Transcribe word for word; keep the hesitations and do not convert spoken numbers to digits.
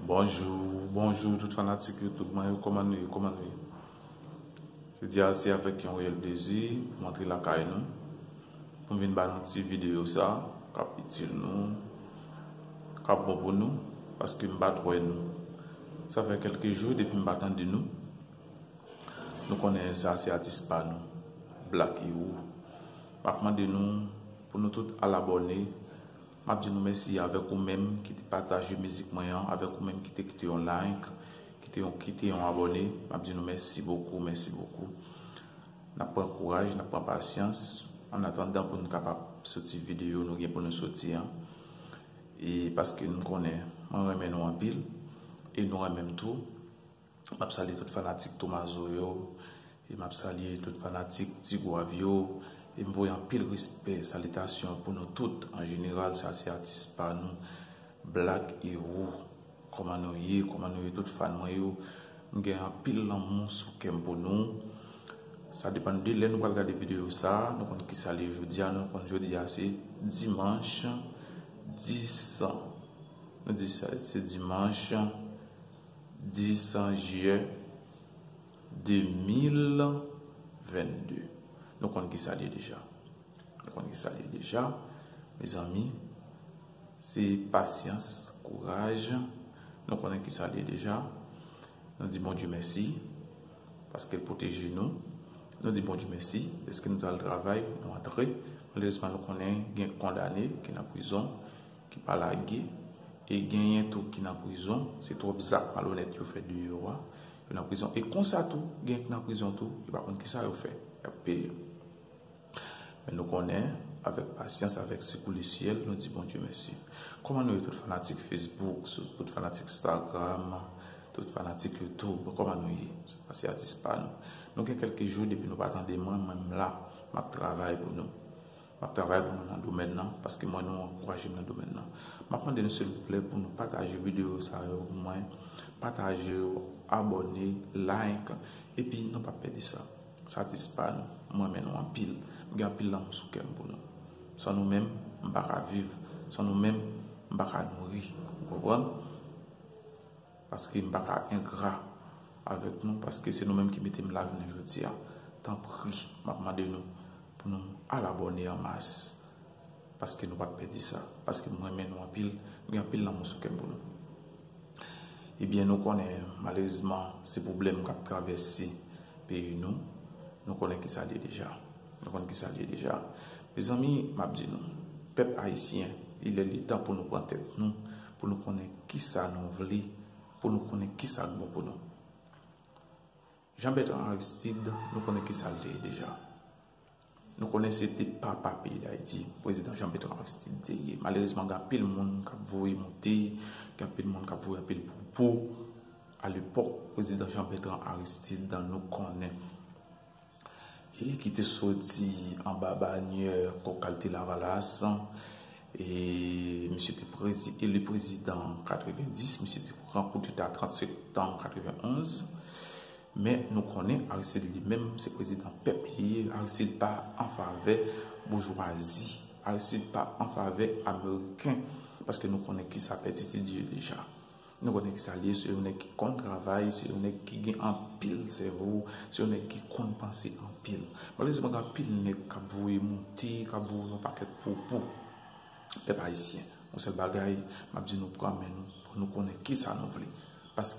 Bonjou, bonjou tout fanatik YouTube mwen yo, kòman nou ye, kòman nou ye? Jodi a se avèk yon reyèl plezi pou m antre lakay nou, pou m vin ba nou ti videyo sa k ap itil nou, k ap bon pou nou, paske m pa t wè nou. Sa fè kèlke jou depi m pa tande nou. Nou konnen sa se atis pa nou, Black Hero. M ap mande nou pou nou tout al abòne. M ap di nou mèsi avèk ou menm ki te pataje mizik mwen an, avèk ou menm ki te kite yon like, ki te yon, kite yon abòne. M ap di nou mèsi bokou, mèsi bokou. N ap pran kouraj, n ap pran pasyans, annatandan pou n kapab soti videyo nou gen pou nou soti an. E paske nou konnen, mwen renmen nou anpil, e nou renmen m tou. M ap salye tout fanatik Tomazo yo, e m ap salye tout fanatik Ti Gwav yo, e m voye anpil respè, salitasyon pou nou tout an jeneral. Sa se atis pa nou, Black Hero. Kòman nou ye? Kòman nou ye tout fan mwen yo? M gen anpil lanmou sou kè m pou nou. Sa depann de lè nou pral gade videyo sa, nou konn ki sa li ye jodi a, nou konn jodi a se dimanch dis, nou di sa se dimanch dis jiyè de mil vennde. Nou konn ki sa li ye deja. Nou konn ki sa li ye deja. Mezanmi, se pasyans, kouraj. Nou konnen ki sa li ye deja. Nou di Bondye mèsi, paske l pwoteje nou. Nou di Bondye mèsi, dèske nou t al travay, nou antre. Malerezman, nou konnen gen kondane ki nan prizon, ki pa lage, e genyen tou ki nan prizon, se twòp zak malonèt yo fè deyò a, yo nan prizon. E konsa tou, gen ki nan prizon tou, yo pa konn kisa yo fè, y ap peye. Men nou konnen, avèk pasyans, avèk sekou lesyèl, nou di Bondye mèsi. Kòman nou ye tout fanatik Facebook, sou tout fanatik Instagram, tout fanatik YouTube, kòman nou ye? Sa se atis pa nou. Nou gen kèlke jou depi nou pa tande mwen, mwen m la, m ap travay pou nou. M ap travay pou nou nan domèn nan, paske mwen nou ankouraje m nan domèn nan. M ap mande nou silvouplè pou nou pataje videyo sa yo pou mwen, pataje yo, abòne, like, epi nou pa pèdi sa. Sa atis pa nou, mwen renmen nou anpil. M gen anpil lanmou sou kè m pou nou. San nou menm, m pa ka viv. San nou menm, m pa ka nouri. Ou konprann? Paske m pa ka engra avèk nou, paske se nou menm ki mete m la jounen jodi a. Tanpri, m ap mande nou pou nou al abòne an mas, paske nou p ap pèdi sa, paske m renmen nou anpil, m gen anpil lanmou sou kè m pou nou. Ebyen, nou konnen, malerezman, se pwoblèm k ap travèse peyi nou. Nou konnen ki sa l ye deja. Nou konnen ki sa l ye deja. Mezanmi, m ap di nou, pèp ayisyen, li lè li tan pou nou pran tèt nou, pou nou konnen ki sa nou vle, pou nou konnen ki sa k bon pou nou. Jean Bertrand Aristide, nou konnen ki sa l te ye deja. Nou konnen se te papa peyi Dayiti, prezidan Jean Bertrand Aristide te ye. Malerezman, gen anpil moun k ap voye moute, gen anpil moun k ap voye anpil pwopo. Alepòk, prezidan Jean Bertrand Aristide, nou konnen, e ki te soti anba banyè Kòk Kalte Lavalas, e misye te prezi-, eli prezidan an katrevenndis, misye te pran koudeta trant septanm katrevenn-onz. Men nou konnen Aristide li menm se prezidan pèp li ye. Aristide pa an favè boujwazi. Aristide pa an favè ameriken. Paske nou konnen ki sa pètitid ye deja. Nou konnen ki sa l ye, se yon nèg ki konn travay, se yon nèg ki gen anpil sèvo, se yon nèg ki konn panse anpil. Malerezman, gen anpil nèg k ap voye moute, k ap voye yon pakèt pwopo. Pèp ayisyen, yon sèl bagay, m ap di nou pran men nou, fò nou konnen ki sa nou vle. Paske